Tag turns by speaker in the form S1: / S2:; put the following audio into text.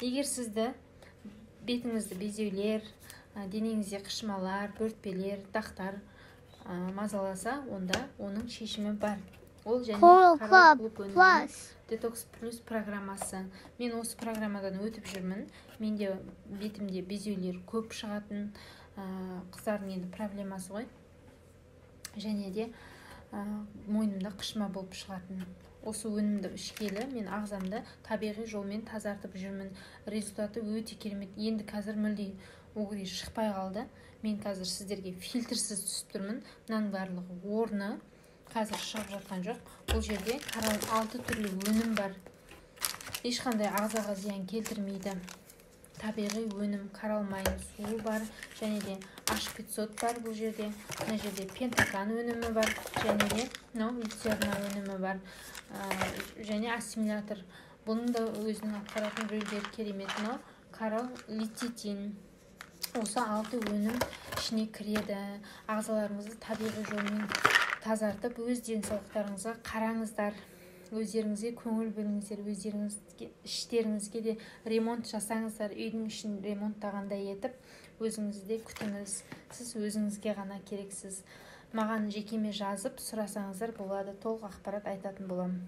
S1: Егер сізді бетіңізді безеулер, денеңізде қышымалар, бөртпелер, дақтар мазаласа, онда оның шешімі бар. Ол және
S2: Coral
S1: Coral
S2: Club
S1: Club өнімінің
S2: Plus.
S1: Детокс Плюс программасы. Мен осы программадан өтіп жүрмін. Менде бетімде безеулер көп шығатын, қыздардың енді проблемасы ғой. Және де мойнымда қышыма болып шығатын. Осы өнімді ішкелі мен ағзамды табиғи жолмен тазартып жүрмін. Результаты өте керемет. Енді қазір мүлде угри шықпай қалды. Мен қазір сіздерге фильтрсіз түсіп тұрмын. Мынаның барлығы орны қазір шығып жатқан жоқ. Бұл жерде коралл 6 түрлі өнім бар. Ешқандай ағзаға зиян келтірмейді. Табиғи өнім, коралл майын суы бар, және де H500 бар бұл жерде. Мына жерде пентакан өнімі бар, және де мынау люцерна өнімі бар. Және ассимилятор. Бұның да өзінің атқаратын рөлдері керемет. Мынау коралл лецитин. Осы 6 өнім ішіне кіреді. Ағзаларыңызды табиғи жолмен тазартып, өз денсаулықтарыңызға қараңыздар. Өздеріңізге көңіл бөліңіздер, өздеріңізге, іштеріңізге де ремонт жасаңыздар, үйдің ішін ремонттағандай етіп өзіңізді де күтіңіз. Сіз өзіңізге ғана керексіз. Маған жекеме жазып сұрасаңыздар болады, толық ақпарат айтатын боламын.